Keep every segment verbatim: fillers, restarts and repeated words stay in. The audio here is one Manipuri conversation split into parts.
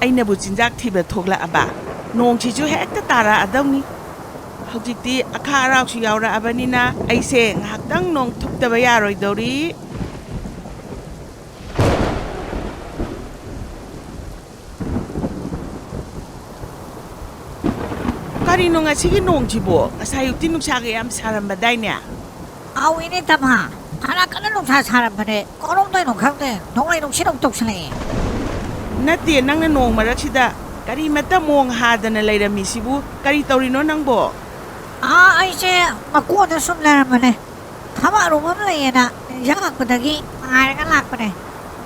ꯑꯩꯅꯕꯨ ꯆꯤꯟꯖꯥꯛ ꯊꯤꯕ ꯊꯣꯛꯂꯛꯑꯕ? ꯅꯣꯡꯁꯤꯁꯨ ꯍꯦꯛꯇ ꯇꯥꯔꯛꯑꯗꯧꯅꯤ꯫ ꯍꯧꯖꯤꯛꯇꯤ ꯑꯈꯥ ꯑꯔꯥꯎꯁꯨ ꯌꯥꯎꯔꯛꯑꯕꯅꯤꯅ ꯑꯩꯁꯦ ꯉꯥꯏꯍꯥꯛꯇꯪ ꯅꯣꯡ ꯊꯨꯞꯇꯕ ꯌꯥꯔꯣꯏꯗꯧꯔꯤ꯫ ꯀꯔꯤꯅꯣ ꯉꯁꯤꯒꯤ ꯅꯣꯡꯁꯤꯕꯣ? ꯉꯁꯥꯏ ꯑꯌꯨꯛꯇꯤ ꯅꯨꯡꯁꯥꯒ ꯌꯥꯝ ꯁꯥꯔꯝꯕꯗꯥꯏꯅꯦ? ꯑꯧ, ꯏꯅꯦ ꯇꯝꯍꯥ, ꯍꯥꯟꯅ ꯀꯟꯅ ꯅꯨꯡꯁꯥ ꯁꯥꯔꯝꯕꯅꯦ, ꯀꯔꯣꯝꯗꯩꯅꯣ ꯈꯪꯗꯦ, ꯅꯣꯡꯂꯩ ꯅꯨꯡꯁꯤꯠ ꯑꯃꯨꯛ ꯇꯧꯁꯜꯂꯛꯑꯦ꯫ ꯅꯠꯇꯦ, ꯅꯪꯅ ꯅꯣꯡ ꯃꯔꯛꯁꯤꯗ ꯀꯔꯤꯃꯠꯇ ꯃꯣꯡ ꯍꯥꯗꯅ ꯂꯩꯔꯝꯃꯤꯁꯤꯕꯨ ꯀꯔꯤ ꯇꯧꯔꯤꯅꯣ ꯅꯪꯕꯣ? ꯑꯥ, ꯑꯩꯁꯦ ꯃꯀꯣꯟꯗ ꯁꯨꯝ ꯂꯩꯔꯝꯕꯅꯦ꯫ ꯊꯕꯛ ꯑꯔꯨꯕ ꯑꯃ ꯂꯩꯌꯦꯅ ꯅꯤꯡꯁꯤꯡꯉꯛꯄꯗꯒꯤ ꯉꯥꯏꯔꯒ ꯂꯥꯛꯄꯅꯦ꯫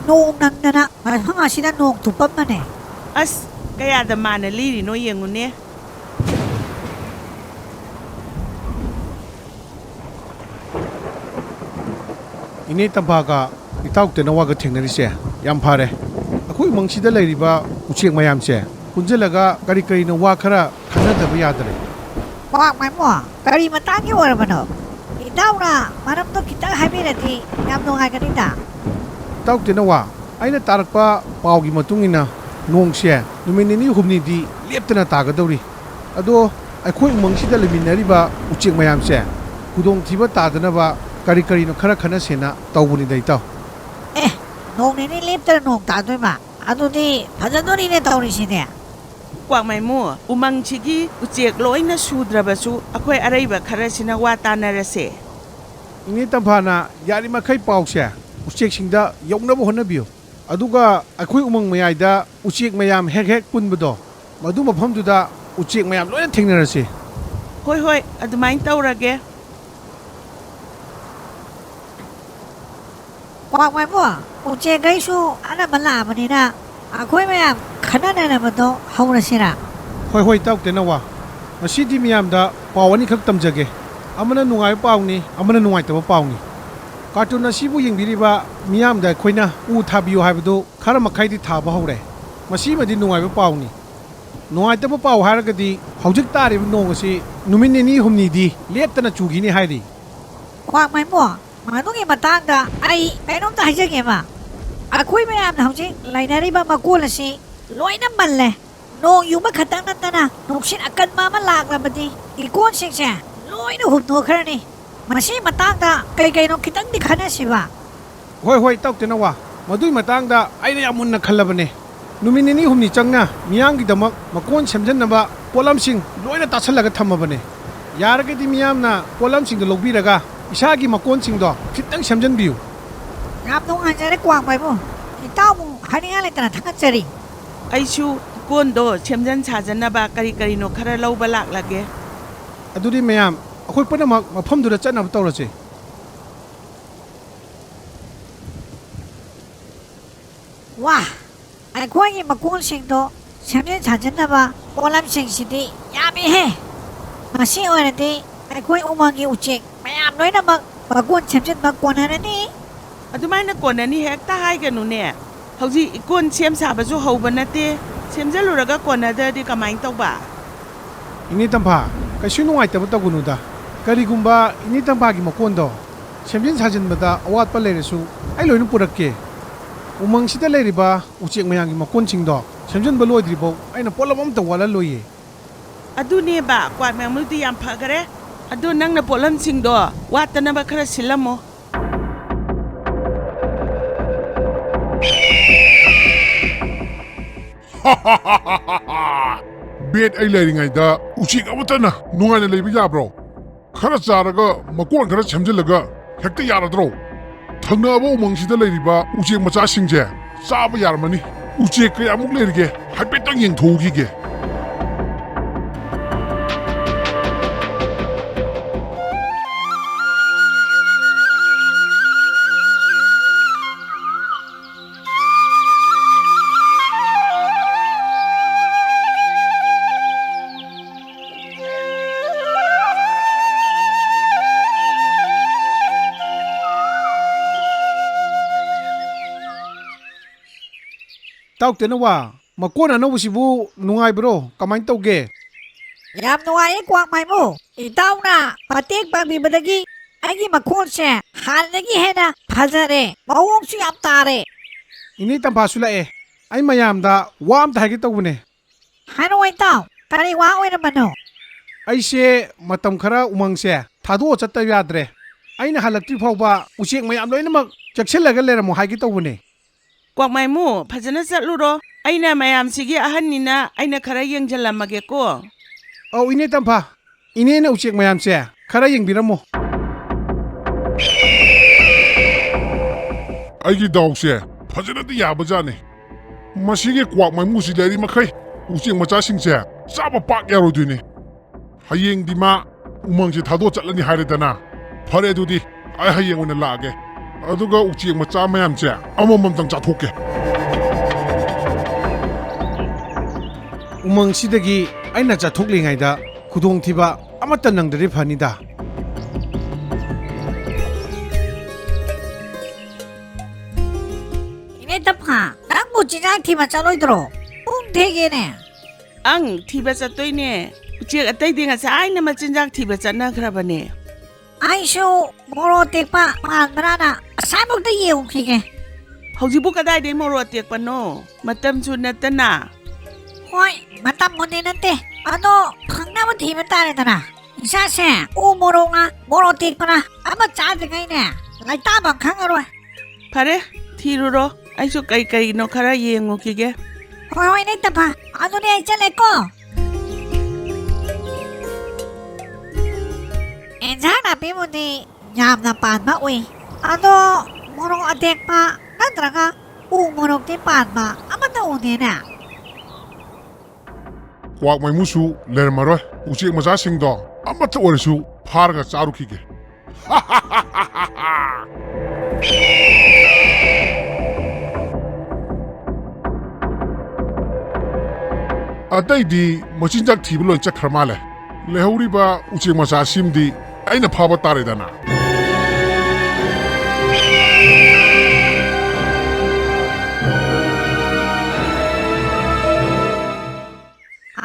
ꯅꯣꯡ ꯅꯪꯗꯅ ꯃꯐꯝ ꯑꯁꯤꯗ ꯅꯣꯡ ꯇꯨꯞꯄꯝꯕꯅꯦ꯫ ꯑꯁ, ꯀꯌꯥꯗ ꯃꯥꯅ ꯂꯤꯔꯤꯅꯣ ꯌꯦꯡꯉꯨꯅꯦ꯫ ꯏꯅꯦ ꯇꯝꯐꯥꯒ ꯏꯇꯥꯎ ꯇꯦꯅꯋꯥꯒ ꯊꯦꯡꯅꯔꯤꯁꯦ ꯌꯥꯝ ꯐꯔꯦ꯫ ꯑꯩꯈꯣꯏ ꯎꯃꯪꯁꯤꯗ ꯂꯩꯔꯤꯕ ꯎꯆꯦꯛ ꯃꯌꯥꯝꯁꯦ ꯄꯨꯟꯁꯤꯜꯂꯒ ꯀꯔꯤ ꯀꯔꯤꯅꯣ ꯋꯥ ꯈꯔ ꯈꯟꯅꯗꯕ ꯌꯥꯗ꯭ꯔꯦ꯫ ꯀ꯭ꯋꯥꯛ ꯃꯥꯏꯃꯣ, ꯀꯔꯤ ꯃꯇꯥꯡꯒꯤ ꯑꯣꯏꯔꯕꯅꯣ? ꯏꯇꯥꯎꯅ ꯃꯔꯝꯗꯣ ꯈꯤꯇꯪ ꯍꯥꯏꯕꯤꯔꯗꯤ ꯌꯥꯝ ꯅꯨꯡꯉꯥꯏꯒꯅꯤꯗ꯫ ꯏꯇꯥꯎ ꯇꯦꯅꯋꯥ, ꯑꯩꯅ ꯇꯥꯔꯛꯄ ꯄꯥꯎꯒꯤ ꯃꯇꯨꯡ ꯏꯟꯅ ꯅꯣꯡꯁꯦ ꯅꯨꯃꯤꯠ ꯅꯤꯅꯤ ꯍꯨꯝꯅꯤꯗꯤ ꯂꯦꯞꯇꯅ ꯇꯥꯒꯗꯧꯔꯤ꯫ ꯑꯗꯣ ꯑꯩꯈꯣꯏ ꯎꯃꯪꯁꯤꯗ ꯂꯩꯃꯤꯟꯅꯔꯤꯕ ꯎꯆꯦꯛ ꯃꯌꯥꯝꯁꯦ ꯈꯨꯗꯣꯡꯊꯤꯕ ꯇꯥꯗꯅꯕ ꯀꯔꯤ ꯀꯔꯤꯅꯣ ꯈꯔ ꯈꯟꯅꯁꯦꯅ ꯇꯧꯕꯅꯤꯗ ꯏꯇꯥꯎ꯫ ꯑꯦ, ꯅꯣꯡ ꯅꯤꯅꯤ ꯂꯦꯞꯇꯅ ꯅꯣꯡ ꯇꯥꯗꯣꯏꯃ? ꯑꯗꯨꯗꯤ ꯐꯖꯗꯣꯔꯤꯅꯦ ꯇꯧꯔꯤꯁꯤꯗꯤ꯫ ꯀ꯭ꯋꯥꯛꯃꯥꯏꯃꯨ, ꯎꯃꯪꯁꯤꯒꯤ ꯎꯆꯦꯛ ꯂꯣꯏꯅ ꯁꯨꯗ꯭ꯔꯕꯁꯨ ꯑꯩꯈꯣꯏ ꯑꯔꯩꯕ ꯈꯔꯁꯤꯅ ꯋꯥ ꯇꯥꯅꯔꯁꯦ꯫ ꯏꯅꯦ ꯇꯝꯐꯥꯅ ꯌꯥꯔꯤꯃꯈꯩ ꯄꯥꯎꯁꯦ ꯎꯆꯦꯛꯁꯤꯡꯗ ꯌꯧꯅꯕ ꯍꯣꯠꯅꯕꯤꯌꯨ꯫ ꯑꯗꯨꯒ ꯑꯩꯈꯣꯏ ꯎꯃꯪ ꯃꯌꯥꯏꯗ ꯎꯆꯦꯛ ꯃꯌꯥꯝ ꯍꯦꯛ ꯍꯦꯛ ꯄꯨꯟꯕꯗꯣ, ꯃꯗꯨ ꯃꯐꯝꯗꯨꯗ ꯎꯆꯦꯛ ꯃꯌꯥꯝ ꯂꯣꯏꯅ ꯊꯦꯡꯅꯔꯁꯤ꯫ ꯍꯣꯏ, ꯍꯣꯏ, ꯑꯗꯨꯃꯥꯏꯅ ꯇꯧꯔꯒꯦ꯫ ꯀ꯭ꯋꯥꯛꯃꯥꯏꯕꯨ, ꯎꯆꯦꯛꯈꯩꯁꯨ ꯑꯅꯝꯕ ꯂꯥꯛꯑꯕꯅꯤꯅ ꯑꯩꯈꯣꯏ ꯃꯌꯥꯝ ꯈꯟꯅ ꯅꯩꯅꯕꯗꯣ ꯍꯧꯔꯁꯤꯔꯥ? ꯍꯣꯏ, ꯍꯣꯏ, ꯏꯇꯥꯎ ꯇꯦꯅꯋꯥ꯫ ꯉꯁꯤꯗꯤ ꯃꯤꯌꯥꯝꯗ ꯄꯥꯎ ꯑꯅꯤꯈꯛ ꯇꯝꯖꯒꯦ꯫ ꯑꯃꯅ ꯅꯨꯡꯉꯥꯏꯕ ꯄꯥꯎꯅꯤ, ꯑꯃꯅ ꯅꯨꯡꯉꯥꯏꯇꯕ ꯄꯥꯎꯅꯤ꯫ ꯀꯥꯔꯇꯨꯟ ꯑꯁꯤꯕꯨ ꯌꯦꯡꯕꯤꯔꯤꯕ ꯃꯤꯌꯥꯝꯗ ꯑꯩꯈꯣꯏꯅ ꯎ ꯊꯥꯕꯤꯌꯨ ꯍꯥꯏꯕꯗꯨ ꯈꯔ ꯃꯈꯩꯗꯤ ꯊꯥꯕ ꯍꯧꯔꯦ꯫ ꯃꯁꯤꯃꯗꯤ ꯅꯨꯡꯉꯥꯏꯕ ꯄꯥꯎꯅꯤ꯫ ꯅꯨꯡꯉꯥꯏꯇꯕ ꯄꯥꯎ ꯍꯥꯏꯔꯒꯗꯤ ꯍꯧꯖꯤꯛ ꯇꯥꯔꯤꯕ ꯅꯣꯡ ꯑꯁꯤ ꯅꯨꯃꯤꯠ ꯅꯤꯅꯤ ꯍꯨꯝꯅꯤꯗꯤ ꯂꯦꯞꯇꯅ ꯆꯨꯈꯤꯅꯤ ꯍꯥꯏꯔꯤ꯫ ꯀ꯭ꯋꯥꯛꯃꯥꯏꯕꯨ, ꯃꯗꯨꯒꯤ ꯃꯇꯥꯡꯗ ꯑꯩ ꯀꯩꯅꯣꯝꯇ ꯍꯥꯏꯖꯒꯦꯕ꯫ ꯑꯩꯈꯣꯏ ꯃꯌꯥꯝꯅ ꯍꯧꯖꯤꯛ ꯂꯩꯅꯔꯤꯕ ꯃꯀꯣꯜ ꯑꯁꯤ ꯂꯣꯏꯅ ꯃꯜꯂꯦ꯫ ꯅꯣꯡ ꯌꯨꯕ ꯈꯛꯇꯪ ꯅꯠꯇꯅ ꯅꯨꯡꯁꯤꯠ ꯑꯀꯟꯕ ꯑꯃ ꯂꯥꯛꯂꯕꯗꯤ ꯏꯀꯣꯟꯁꯤꯡꯁꯦ ꯂꯣꯏꯅ ꯍꯨꯝꯊꯣꯛꯈ꯭ꯔꯅꯤ꯫ ꯃꯁꯤ ꯃꯇꯥꯡꯗ ꯀꯩ ꯀꯩꯅꯣ ꯈꯤꯇꯪꯗꯤ ꯈꯟꯅꯁꯤꯕ꯫ ꯍꯣꯏ, ꯍꯣꯏ, ꯏꯇꯥꯎ ꯇꯦꯅꯋꯥ꯫ ꯃꯗꯨꯒꯤ ꯃꯇꯥꯡꯗ ꯑꯩꯅ ꯌꯥꯝ ꯃꯨꯟꯅ ꯈꯜꯂꯕꯅꯦ꯫ ꯅꯨꯃꯤꯠ ꯅꯤꯅꯤ ꯍꯨꯝꯅꯤ ꯆꯪꯅ ꯃꯤꯌꯥꯝꯒꯤꯗꯃꯛ ꯃꯀꯣꯟ ꯁꯦꯝꯖꯤꯟꯅꯕ ꯄꯣꯠꯂꯝꯁꯤꯡ ꯂꯣꯏꯅ ꯇꯥꯁꯜꯂꯒ ꯊꯝꯃꯕꯅꯦ꯫ ꯌꯥꯔꯒꯗꯤ ꯃꯤꯌꯥꯝꯅ ꯄꯣꯠꯂꯝꯁꯤꯡꯗꯣ ꯂꯧꯕꯤꯔꯒ ꯏꯁꯥꯒꯤ ꯃꯀꯣꯟꯁꯤꯡꯗꯣ ꯈꯤꯇꯪ ꯁꯦꯝꯖꯤꯟꯕꯤꯌꯨ꯫ ꯌꯥꯝ ꯅꯨꯡꯉꯥꯏꯖꯔꯦ, ꯀ꯭ꯋꯥꯛ ꯃꯥꯏꯕꯨ꯫ ꯏꯇꯥꯎꯕꯨ ꯍꯥꯏꯅꯤꯡꯉꯥꯏ ꯂꯩꯇꯅ ꯊꯥꯒꯠꯆꯔꯤ꯫ ꯑꯩꯁꯨ ꯀꯣꯟꯗꯣ ꯁꯦꯝꯖꯤꯟ ꯁꯥꯖꯟꯅꯕ ꯀꯔꯤ ꯀꯔꯤꯅꯣ ꯈꯔ ꯂꯧꯕ ꯂꯥꯛꯂꯒꯦ꯫ ꯑꯗꯨꯗꯤ ꯃꯌꯥꯝ, ꯑꯩꯈꯣꯏ ꯄꯨꯝꯅꯃꯛ ꯃꯐꯝꯗꯨꯗ ꯆꯠꯅꯕ ꯇꯧꯔꯁꯤ꯫ ꯋꯥ! ꯑꯩꯈꯣꯏꯒꯤ ꯃꯀꯣꯟꯁꯤꯡꯗꯣ ꯁꯦꯝꯖꯤꯟ ꯁꯥꯖꯤꯟꯅꯕ ꯄꯣꯠꯂꯝꯁꯤꯡꯁꯤꯗꯤ ꯌꯥꯝꯃꯤꯍꯦ! ꯃꯁꯤ ꯑꯣꯏꯔꯗꯤ ꯑꯩꯈꯣꯏ ꯎꯃꯪꯒꯤ ꯎꯆꯦꯛ ꯃꯌꯥꯝ ꯂꯣꯏꯅꯃꯛ ꯃꯀꯣꯟ ꯁꯦꯝꯖꯤꯟꯕ ꯀꯣꯟꯅꯔꯅꯤ꯫ ꯑꯗꯨꯃꯥꯏꯅ ꯀꯣꯟꯅꯅꯤ ꯍꯦꯛꯇ ꯍꯥꯏꯒꯅꯨꯅꯦ꯫ ꯍꯧꯖꯤꯛ ꯏꯀꯣꯟ ꯁꯦꯝ ꯁꯥꯕꯁꯨ ꯍꯧꯕ ꯅꯠꯇꯦ꯫ ꯁꯦꯝꯖꯤꯜꯂꯨꯔꯒ ꯀꯣꯟꯅꯗ꯭ꯔꯗꯤ ꯀꯃꯥꯏꯅ ꯇꯧꯕ? ꯏꯅꯦ ꯇꯝꯐꯥ, ꯀꯩꯁꯨ ꯅꯨꯡꯉꯥꯏꯇꯕ ꯇꯧꯒꯅꯨꯗ꯫ ꯀꯔꯤꯒꯨꯝꯕ ꯏꯅꯦ ꯇꯝꯐꯥꯒꯤ ꯃꯀꯣꯟꯗꯣ ꯁꯦꯝꯖꯤꯟ ꯁꯥꯖꯤꯟꯕꯗ ꯑꯋꯥꯠꯄ ꯂꯩꯔꯁꯨ ꯑꯩ ꯂꯣꯏꯅ ꯄꯨꯔꯛꯀꯦ꯫ ꯎꯃꯪꯁꯤꯗ ꯂꯩꯔꯤꯕ ꯎꯆꯦꯛ ꯃꯌꯥꯝꯒꯤ ꯃꯀꯣꯟꯁꯤꯡꯗꯣ ꯁꯦꯝꯖꯤꯟꯕ ꯂꯣꯏꯗ꯭ꯔꯤꯐꯥꯎ ꯑꯩꯅ ꯄꯣꯠꯂꯝ ꯑꯝꯇ ꯋꯥꯠꯍꯜꯂꯣꯏꯌꯦ꯫ ꯑꯗꯨꯅꯦꯕ, ꯀ꯭ꯋꯥꯛ ꯃꯦꯃꯨꯗꯤ ꯌꯥꯝ ꯐꯈꯔꯦ꯫ ꯑꯗꯣ ꯅꯪꯅ ꯄꯣꯠꯂꯝꯁꯤꯡꯗꯣ ꯋꯥꯠꯇꯅꯕ ꯈꯔ ꯁꯤꯜꯂꯝꯃꯣ꯫ ꯕꯦꯠ ꯑꯩ ꯂꯩꯔꯤꯉꯩꯗ ꯎꯆꯦꯛ ꯑꯃꯠꯇꯅ ꯅꯨꯡꯉꯥꯏꯅ ꯂꯩꯕ ꯌꯥꯕ꯭ꯔꯣ? ꯈꯔ ꯆꯥꯔꯒ ꯃꯀꯣꯟ ꯈꯔ ꯁꯦꯝꯖꯤꯜꯂꯒ ꯍꯦꯛꯇ ꯌꯥꯔꯗ꯭ꯔꯣ? ꯊꯪꯅꯕ ꯎꯃꯪꯁꯤꯗ ꯂꯩꯔꯤꯕ ꯎꯆꯦꯛ ꯃꯆꯥꯁꯤꯡꯁꯦ ꯆꯥꯕ ꯌꯥꯔꯝꯃꯅꯤ꯫ ꯎꯆꯦꯛ ꯀꯌꯥꯃꯨꯛ ꯂꯩꯔꯤꯒꯦ ꯍꯥꯏꯐꯦꯠꯇꯪ ꯌꯦꯡꯊꯣꯛꯎꯈꯤꯒꯦ꯫ ꯏꯇꯥꯎ ꯇꯦꯅꯋꯥ, ꯃꯀꯣꯟ ꯑꯅꯧꯕꯁꯤꯕꯨ ꯅꯨꯡꯉꯥꯏꯕ꯭ꯔꯣ? ꯀꯃꯥꯏꯅ ꯇꯧꯒꯦ? ꯌꯥꯝ ꯅꯨꯡꯉꯥꯏꯌꯦ, ꯀ꯭ꯋꯥꯛ ꯃꯥꯏꯕꯨ꯫ ꯏꯇꯥꯎꯅ ꯃꯇꯦꯡ ꯄꯥꯡꯕꯤꯕꯗꯒꯤ ꯑꯩꯒꯤ ꯃꯀꯣꯟꯁꯦ ꯍꯥꯟꯅꯗꯒꯤ ꯍꯦꯟꯅ ꯐꯖꯔꯦ, ꯃꯑꯣꯡꯁꯨ ꯌꯥꯝ ꯇꯥꯔꯦ꯫ ꯏꯅꯦ ꯇꯝꯐꯥꯁꯨ ꯂꯥꯛꯑꯦ꯫ ꯑꯩ ꯃꯌꯥꯝꯗ ꯋꯥ ꯑꯝꯇ ꯍꯥꯏꯒꯦ ꯇꯧꯕꯅꯦ꯫ ꯍꯥꯏꯔꯛꯑꯣ ꯏꯇꯥꯎ, ꯀꯔꯤ ꯋꯥ ꯑꯣꯏꯔꯕꯅꯣ? ꯑꯩꯁꯦ ꯃꯇꯝ ꯈꯔ ꯎꯃꯪꯁꯦ ꯊꯥꯗꯣꯛꯑ ꯆꯠꯇꯕ ꯌꯥꯗ꯭ꯔꯦ꯫ ꯑꯩꯅ ꯍꯜꯂꯛꯇ꯭ꯔꯤ ꯐꯥꯎꯕ ꯎꯆꯦꯛ ꯃꯌꯥꯝ ꯂꯣꯏꯅꯃꯛ ꯆꯦꯛꯁꯤꯜꯂꯒ ꯂꯩꯔꯝꯃꯣ ꯍꯥꯏꯒꯦ ꯇꯧꯕꯅꯦ꯫ ꯀ꯭ꯋꯥꯛꯃꯥꯏꯃꯨ, ꯐꯖꯅ ꯆꯠꯂꯨꯔꯣ꯫ ꯑꯩꯅ ꯃꯌꯥꯝꯁꯤꯒꯤ ꯑꯍꯟꯅꯤꯅ ꯑꯩꯅ ꯈꯔ ꯌꯦꯡꯁꯤꯜꯂꯝꯃꯒꯦꯀꯣ꯫ ꯑꯧ, ꯏꯅꯦ ꯇꯝꯐꯥ, ꯏꯅꯦꯅ ꯎꯆꯦꯛ ꯃꯌꯥꯝꯁꯦ ꯈꯔ ꯌꯦꯡꯕꯤꯔꯝꯃꯣ꯫ ꯑꯩꯒꯤ ꯗꯥꯎꯁꯦ ꯐꯖꯅꯗꯤ ꯌꯥꯕꯖꯥꯠꯅꯤ꯫ ꯃꯁꯤꯒꯤ ꯀ꯭ꯋꯥꯛ ꯃꯥꯏꯃꯨꯁꯤ ꯂꯩꯔꯤ ꯃꯈꯩ ꯎꯆꯦꯛ ꯃꯆꯥꯁꯤꯡꯁꯦ ꯆꯥꯕ ꯄꯥꯛ ꯌꯥꯔꯣꯏꯗꯣꯏꯅꯤ꯫ ꯍꯌꯦꯡꯗꯤ ꯃꯥ ꯎꯃꯪꯁꯦ ꯊꯥꯗꯣꯛ ꯆꯠꯂꯅꯤ ꯍꯥꯏꯔꯦꯗꯅ꯫ ꯐꯔꯦ, ꯑꯗꯨꯗꯤ ꯑꯩ ꯍꯌꯦꯡ ꯑꯣꯏꯅ ꯂꯥꯛꯑꯒꯦ꯫ ꯑꯗꯨꯒ ꯎꯆꯦꯛ ꯃꯆꯥ ꯃꯌꯥꯝꯁꯦ ꯑꯃꯃꯝꯇꯪ ꯆꯥꯊꯣꯛꯀꯦ꯫ ꯎꯃꯪꯁꯤꯗꯒꯤ ꯑꯩꯅ ꯆꯥꯊꯣꯛꯂꯤꯉꯩꯗ ꯈꯨꯗꯣꯡꯊꯤꯕ ꯑꯃꯠꯇ ꯅꯪꯗ꯭ꯔꯗꯤ ꯐꯅꯤꯗ꯫ ꯏꯅꯦ ꯇꯝꯐꯥ, ꯅꯪꯕꯨ ꯆꯤꯟꯖꯥꯛ ꯊꯤꯕ ꯆꯠꯂꯣꯏꯗ꯭ꯔꯣ? ꯄꯨꯡ ꯊꯦꯡꯉꯦꯅꯦ꯫ ꯑꯪ, ꯊꯤꯕ ꯆꯠꯇꯣꯏꯅꯦ꯫ ꯎꯆꯦꯛ ꯑꯇꯩꯗꯤ ꯉꯁꯥꯏꯅ ꯃꯆꯤꯟꯖꯥꯛ ꯊꯤꯕ ꯆꯠꯅꯈ꯭ꯔꯕꯅꯦ꯫ ꯑꯩꯁꯨ ꯃꯣꯔꯣꯛ ꯑꯇꯦꯛꯄ ꯄꯥꯟꯕ꯭ꯔꯥꯅ ꯉꯁꯥꯏꯃꯨꯛꯇ ꯌꯦꯡꯉꯨꯈꯤꯒꯦ꯫ ꯍꯧꯖꯤꯛꯄꯨ ꯀꯗꯥꯏꯗꯩ ꯃꯣꯔꯣꯛ ꯑꯇꯦꯛꯄꯅꯣ? ꯃꯇꯝꯁꯨ ꯅꯠꯇꯅ꯫ ꯍꯣꯏ, ꯃꯇꯝꯕꯨꯗꯤ ꯅꯠꯇꯦ꯫ ꯑꯗꯣ ꯐꯪꯅꯕ ꯊꯤꯕ ꯇꯥꯔꯦꯗꯅ꯫ ꯏꯁꯥꯁꯦ ꯎ ꯃꯣꯔꯣꯛꯅ ꯃꯣꯔꯣꯛ ꯑꯇꯦꯛꯄꯅ ꯑꯃ ꯆꯥꯗ꯭ꯔꯤꯉꯩꯅꯦ ꯂꯩꯇꯥꯐꯝ ꯈꯪꯉꯔꯣꯏ꯫ ꯐꯔꯦ, ꯊꯤꯔꯨꯔꯣ꯫ ꯑꯩꯁꯨ ꯀꯩ ꯀꯩꯅꯣ ꯈꯔ ꯌꯦꯡꯉꯨꯈꯤꯒꯦ꯫ ꯍꯣꯏ, ꯍꯣꯏ, ꯅꯦ ꯇꯝꯐꯥ꯫ ꯑꯗꯨꯗꯤ ꯑꯩ ꯆꯠꯂꯦꯀꯣ꯫ ꯑꯦꯟꯁꯥꯡ ꯅꯥꯄꯤꯕꯨꯗꯤ ꯌꯥꯝꯅ ꯄꯥꯟꯕ ꯎꯏ꯫ ꯑꯗꯣ ꯃꯣꯔꯣꯛ ꯑꯇꯦꯛꯄ ꯅꯠꯇ꯭ꯔꯒ ꯎ ꯃꯣꯔꯣꯛꯇꯤ ꯄꯥꯟꯕ ꯑꯃꯠꯇ ꯎꯗꯦꯅꯦ꯫ ꯀ꯭ꯋꯥꯛ ꯃꯥꯏꯃꯨꯁꯨ ꯂꯩꯔꯝꯃꯔꯣꯏ꯫ ꯎꯆꯦꯛ ꯃꯆꯥꯁꯤꯡꯗꯣ ꯑꯃꯠꯇ ꯑꯣꯏꯔꯁꯨ ꯐꯥꯔꯒ ꯆꯥꯔꯨꯈꯤꯒꯦ꯫ ꯑꯇꯩꯗꯤ ꯃꯆꯤꯟꯖꯥꯛ ꯊꯤꯕ ꯂꯣꯏ ꯆꯠꯈ꯭ꯔ ꯃꯥꯜꯂꯦ꯫ ꯂꯩꯍꯧꯔꯤꯕ ꯎꯆꯦꯛ ꯃꯆꯥꯁꯤꯝꯗꯤ ꯑꯩꯅ ꯐꯥꯕ ꯇꯥꯔꯦꯗꯅ꯫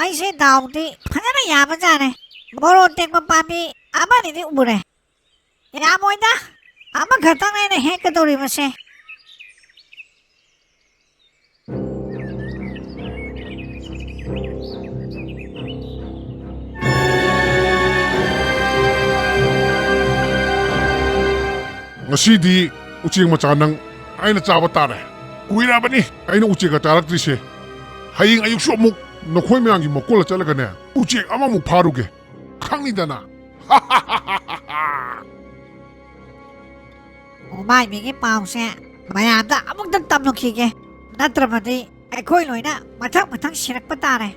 ꯑꯩꯁꯦ ꯗꯥꯎꯗꯤ ꯐꯖꯅ ꯌꯥꯕꯖꯥꯠꯅꯦ꯫ ꯃꯣꯔꯣꯛ ꯇꯦꯛꯄ ꯄꯥꯝꯕꯤ ꯑꯃꯅꯤꯗꯤ ꯎꯔꯦ꯫ ꯌꯥꯝꯃꯣꯏꯗ, ꯑꯃꯈꯛꯇꯪꯅꯦ ꯑꯩꯅ ꯍꯦꯛꯀꯗꯧꯔꯤꯕꯁꯦ꯫ ꯉꯁꯤꯗꯤ ꯎꯆꯦꯛ ꯃꯆꯥ ꯅꯪ ꯑꯩꯅ ꯆꯥꯕ ꯇꯥꯔꯦ꯫ ꯀꯨꯏꯔꯕꯅꯤ ꯑꯩꯅ ꯎꯆꯦꯛꯀ ꯆꯥꯔꯛꯇ꯭ꯔꯤꯁꯦ꯫ ꯍꯌꯦꯡ ꯑꯌꯨꯛꯁꯨ ꯑꯃꯨꯛ ꯅꯈꯣꯏ ꯃꯌꯥꯝꯒꯤ ꯃꯀꯣꯜꯗ ꯆꯠꯂꯒꯅꯦ, ꯎꯆꯦꯛ ꯑꯃꯃꯨꯛ ꯐꯥꯔꯨꯒꯦ꯫ ꯈꯪꯅꯤꯗꯅ꯫ ꯎꯃꯥꯏꯕꯤꯒꯤ ꯄꯥꯎꯁꯦ ꯃꯌꯥꯝꯗ ꯑꯃꯨꯛꯇꯪ ꯇꯝꯂꯨꯈꯤꯒꯦ, ꯅꯠꯇ꯭ꯔꯕꯗꯤ ꯑꯩꯈꯣꯏ ꯂꯣꯏꯅ ꯃꯊꯪ ꯃꯊꯪ ꯁꯤꯔꯛꯄ ꯇꯥꯔꯦ꯫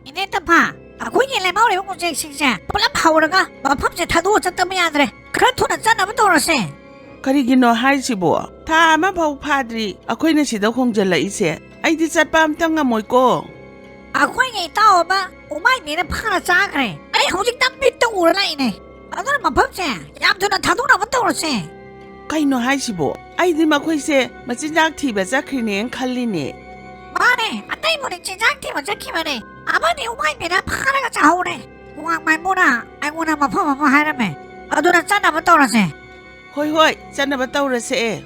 ꯏꯅꯦ ꯇꯝꯐꯥ, ꯑꯩꯈꯣꯏꯒꯤ ꯂꯦꯝꯍꯧꯔꯤꯕ ꯎꯆꯦꯛꯁꯤꯡꯁꯦ ꯄꯨꯂꯞ ꯍꯧꯔꯒ ꯃꯐꯝꯁꯦ ꯊꯥꯗꯣꯛꯑ ꯆꯠꯇꯕ ꯌꯥꯗ꯭ꯔꯦ꯫ ꯈꯔ ꯊꯨꯅ ꯆꯠꯅꯕ ꯇꯧꯔꯁꯦ꯫ ꯀꯔꯤꯒꯤꯅꯣ ꯍꯥꯏꯁꯤꯕꯣ? ꯊꯥ ꯑꯃ ꯐꯥꯎ ꯐꯥꯗ꯭ꯔꯤ ꯑꯩꯈꯣꯏꯅ ꯁꯤꯗ ꯍꯣꯡꯖꯜꯂꯛꯏꯁꯦ꯫ ꯑꯩꯗꯤ ꯆꯠꯄ ꯑꯝꯇ ꯉꯝꯃꯣꯏꯀꯣ꯫ ꯑꯩꯈꯣꯏꯒꯤ ꯏꯇꯥꯎ ꯑꯃ ꯎꯃꯥꯏꯕꯤꯅ ꯐꯥꯔ ꯆꯥꯈ꯭ꯔꯦ꯫ ꯑꯩ ꯍꯧꯖꯤꯛꯇ ꯃꯤꯠꯇ ꯎꯔ ꯂꯥꯛꯏꯅꯦ꯫ ꯑꯗꯨꯅ ꯃꯐꯝꯁꯦ ꯌꯥꯝ ꯊꯨꯅ ꯊꯥꯗꯣꯛꯅꯕ ꯇꯧꯔꯁꯦ꯫ ꯀꯩꯅꯣ ꯍꯥꯏꯁꯤꯕꯣ? ꯑꯩꯗꯤ ꯃꯈꯣꯏꯁꯦ ꯃꯆꯤꯟꯖꯥꯛ ꯊꯤꯕ ꯆꯠꯈ꯭ꯔꯤꯅꯦꯅ ꯈꯜꯂꯤꯅꯦ꯫ ꯃꯥꯅꯦ, ꯑꯇꯩꯕꯨꯗꯤ ꯆꯤꯟꯖꯥꯛ ꯊꯤꯕ ꯆꯠꯈꯤꯕꯅꯦ꯫ ꯑꯃꯗꯤ ꯎꯃꯥꯏꯕꯤꯅ ꯐꯥꯔꯒ ꯆꯥꯍꯧꯔꯦ꯫ ꯋꯥꯡ ꯃꯥꯏꯃꯨꯅ ꯑꯩꯉꯣꯟꯗ ꯃꯐꯝ ꯑꯃ ꯍꯥꯏꯔꯝꯃꯦ꯫ ꯑꯗꯨꯅ ꯆꯠꯅꯕ ꯇꯧꯔꯁꯦ꯫ ꯍꯣꯏ ꯍꯣꯏ, ꯆꯠꯅꯕ ꯇꯧꯔꯁꯦ꯫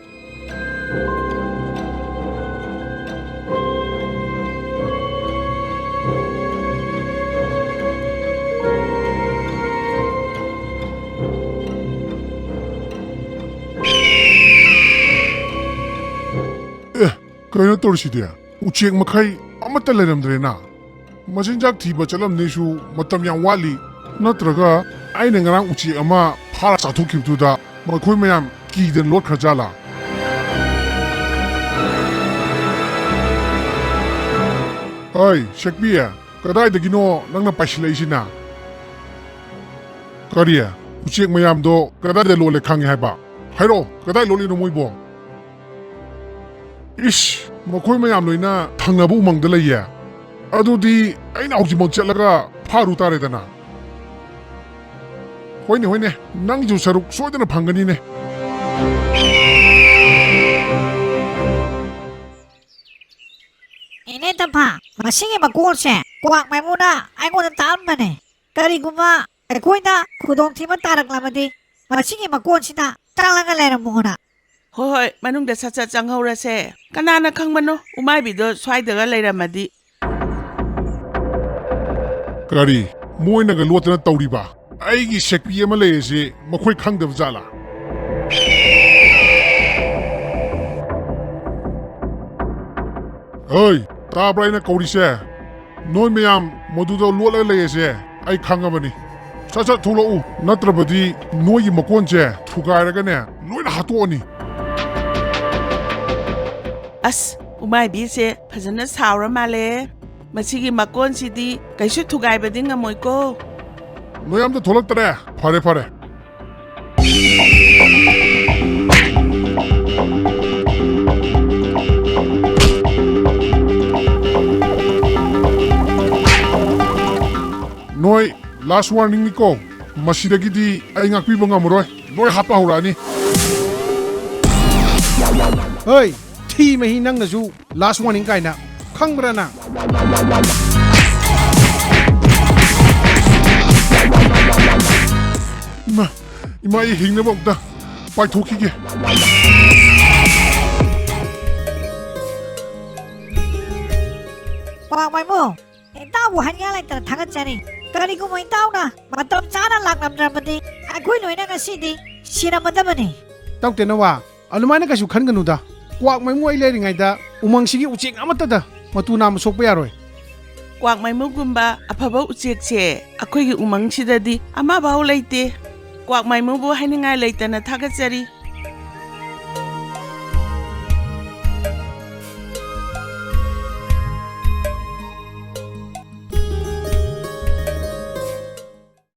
ꯑꯦ, ꯀꯩꯅꯣ ꯇꯧꯔꯤꯁꯤꯗꯤ? ꯎꯆꯦꯛ ꯃꯈꯩ ꯑꯃꯠꯇ ꯂꯩꯔꯝꯗ꯭ꯔꯦꯅ꯫ ꯃꯆꯤꯟꯖꯥꯛ ꯊꯤꯕ ꯆꯠꯂꯝꯅꯤꯁꯨ ꯃꯇꯝ ꯌꯥꯝ ꯋꯥꯠꯂꯤ꯫ ꯅꯠꯇ꯭ꯔꯒ ꯑꯩꯅ ꯉꯔꯥꯡ ꯎꯆꯦꯛ ꯑꯃ ꯐꯥꯔ ꯆꯥꯊꯣꯛꯈꯤꯕꯗꯨꯗ ꯃꯈꯣꯏ ꯃꯌꯥꯝ ꯀꯤꯗꯅ ꯂꯣꯠꯈ꯭ꯔꯖꯥꯠꯂꯥ? ꯍꯩ, ꯁꯦꯛꯄꯤ, ꯀꯗꯥꯏꯗꯒꯤꯅꯣ ꯅꯪꯅ ꯄꯥꯏꯁꯤꯜꯂꯛꯏꯁꯤꯅ? ꯀꯔꯤ? ꯎꯆꯦꯛ ꯃꯌꯥꯝꯗꯣ ꯀꯗꯥꯏꯗ ꯂꯣꯜꯂꯦ ꯈꯪꯉꯦ ꯍꯥꯏꯕ? ꯍꯥꯏꯔꯛꯑꯣ, ꯀꯗꯥꯏ ꯂꯣꯠꯂꯤꯅꯣ ꯃꯣꯏꯕꯣ? ꯏꯁ, ꯃꯈꯣꯏ ꯃꯌꯥꯝ ꯂꯣꯏꯅ ꯊꯪꯅꯕ ꯎꯃꯪꯗ ꯂꯩꯌꯦ꯫ ꯑꯗꯨꯗꯤ ꯑꯩꯅ ꯍꯧꯖꯤꯛꯃꯛ ꯆꯠꯂꯒ ꯐꯥꯔꯨ ꯇꯥꯔꯦꯗꯅ꯫ ꯍꯣꯏꯅꯦ, ꯍꯣꯏꯅꯦ, ꯅꯪꯒꯤꯁꯨ ꯁꯔꯨꯛ ꯁꯣꯏꯗꯅ ꯐꯪꯒꯅꯤꯅꯦ꯫ ꯏꯅꯦ ꯇꯝꯐꯥ, ꯃꯁꯤꯒꯤ ꯃꯀꯣꯟꯁꯦ ꯀ꯭ꯋꯥꯛ ꯃꯥꯏꯃꯨꯅ ꯑꯩꯉꯣꯟꯗ ꯇꯥꯛꯑꯝꯕꯅꯦ꯫ ꯀꯔꯤꯒꯨꯝꯕ ꯑꯩꯈꯣꯏꯗ ꯈꯨꯗꯣꯡꯊꯤꯕ ꯇꯥꯔꯛꯂꯕꯗꯤ ꯃꯁꯤꯒꯤ ꯃꯀꯣꯟꯁꯤꯗ ꯆꯪꯂꯒ ꯂꯩꯔꯝꯃꯣꯅ꯫ ꯍꯣꯏ ꯍꯣꯏ, ꯃꯅꯨꯡꯗ ꯁꯠ ꯁꯠ ꯆꯪꯍꯧꯔꯁꯦ꯫ ꯀꯅꯥꯅ ꯈꯪꯕꯅꯣ, ꯎꯃꯥꯏꯕꯤꯗꯣ ꯁ꯭ꯋꯥꯏꯗꯒ ꯂꯩꯔꯝꯃꯗꯤ꯫ ꯀꯔꯤ? ꯃꯣꯏꯅꯒ ꯂꯣꯠꯇꯅ ꯇꯧꯔꯤꯕ? ꯑꯩꯒꯤ ꯁꯦꯛꯄꯤ ꯑꯃ ꯂꯩꯔꯤꯁꯤ ꯃꯈꯣꯏ ꯈꯪꯗꯕ ꯖꯥꯠꯂꯥ? ꯍꯣꯏ, ꯇꯥꯕ꯭ꯔꯥ ꯑꯩꯅ ꯀꯧꯔꯤꯁꯦ? ꯅꯣꯏ ꯃꯌꯥꯝ ꯃꯗꯨꯗ ꯂꯣꯠꯂꯒ ꯂꯩꯔꯤꯁꯦ ꯑꯩ ꯈꯪꯉꯕꯅꯤ꯫ ꯁꯠ ꯁꯠ ꯊꯣꯛꯂꯛꯎ, ꯅꯠꯇ꯭ꯔꯕꯗꯤ ꯅꯣꯏꯒꯤ ꯃꯀꯣꯟꯁꯦ ꯊꯨꯒꯥꯏꯔꯒꯅꯦ ꯂꯣꯏꯅ ꯍꯥꯠꯇꯣꯛꯑꯅꯤ꯫ ꯑꯁ, ꯎꯃꯥꯏꯕꯤꯁꯦ ꯐꯖꯅ ꯁꯥꯎꯔ ꯃꯥꯜꯂꯦ꯫ ꯃꯁꯤꯒꯤ ꯃꯀꯣꯟꯁꯤꯗꯤ ꯀꯩꯁꯨ ꯊꯨꯒꯥꯏꯕꯗꯤ ꯉꯝꯃꯣꯏꯀꯣ꯫ ꯅꯣꯏ ꯑꯝꯇ ꯊꯣꯛꯂꯛꯇꯔꯦ? ꯐꯔꯦ, ꯐꯔꯦ꯫ ꯅꯣꯏ last warningꯅꯤꯀꯣ꯫ ꯃꯁꯤꯗꯒꯤꯗꯤ ꯑꯩ ꯉꯥꯛꯄꯤꯕ ꯉꯝꯃꯔꯣꯏ꯫ ꯂꯣꯏ ꯍꯥꯠꯄ ꯍꯧꯔꯛꯑꯅꯤ꯫ ꯍꯣꯏ, ꯊꯤ ꯃꯍꯤ ꯅꯪꯅꯁꯨ꯫ Last warning ꯀꯥꯏꯅ ꯈꯪꯕ꯭ꯔꯥ ꯅꯪ? ꯏꯃꯥ, ꯏꯃꯥ, ꯑꯩ ꯍꯤꯡꯅꯕ ꯑꯝꯇ ꯄꯥꯏꯊꯣꯛꯈꯤꯒꯦ꯫ ꯀ꯭ꯋꯥꯛ ꯃꯥꯏꯃꯨ, ꯏꯇꯥꯎꯕꯨ ꯍꯥꯏꯅꯤꯡꯉꯥꯏ ꯂꯩꯇꯅ ꯊꯥꯒꯠꯆꯔꯤ꯫ ꯀꯔꯤꯒꯨꯝꯕ ꯏꯇꯥꯎꯅ ꯃꯇꯝ ꯆꯥꯅ ꯂꯥꯛꯂꯝꯗ꯭ꯔꯕꯗꯤ ꯑꯩꯈꯣꯏ ꯂꯣꯏꯅ ꯉꯁꯤꯗꯤ ꯁꯤꯔꯝꯃꯗꯕꯅꯤ꯫ ꯇꯧꯇꯦꯅꯋꯥ, ꯑꯗꯨꯃꯥꯏꯅ ꯀꯩꯁꯨ ꯈꯟꯒꯅꯨꯗ꯫ ꯀ꯭ꯋꯥꯛ ꯃꯥꯏꯃꯨ ꯑꯩ ꯂꯩꯔꯤꯉꯩꯗ ꯎꯃꯪꯁꯤꯒꯤ ꯎꯆꯦꯛ ꯑꯃꯠꯇꯗ ꯃꯇꯨ ꯅꯥꯝꯃ ꯁꯣꯛꯄ ꯌꯥꯔꯣꯏ꯫ ꯀ꯭ꯋꯥꯛ ꯃꯥꯏꯃꯨꯒꯨꯝꯕ ꯑꯐꯕ ꯎꯆꯦꯛꯁꯦ ꯑꯩꯈꯣꯏꯒꯤ ꯎꯃꯪꯁꯤꯗꯗꯤ ꯑꯃꯐꯥꯎ ꯂꯩꯇꯦ꯫ ꯀ꯭ꯋꯥꯛ ꯃꯥꯏꯃꯨꯕꯨ ꯍꯥꯏꯅꯤꯡꯉꯥꯏ ꯂꯩꯇꯅ ꯊꯥꯒꯠꯆꯔꯤ꯫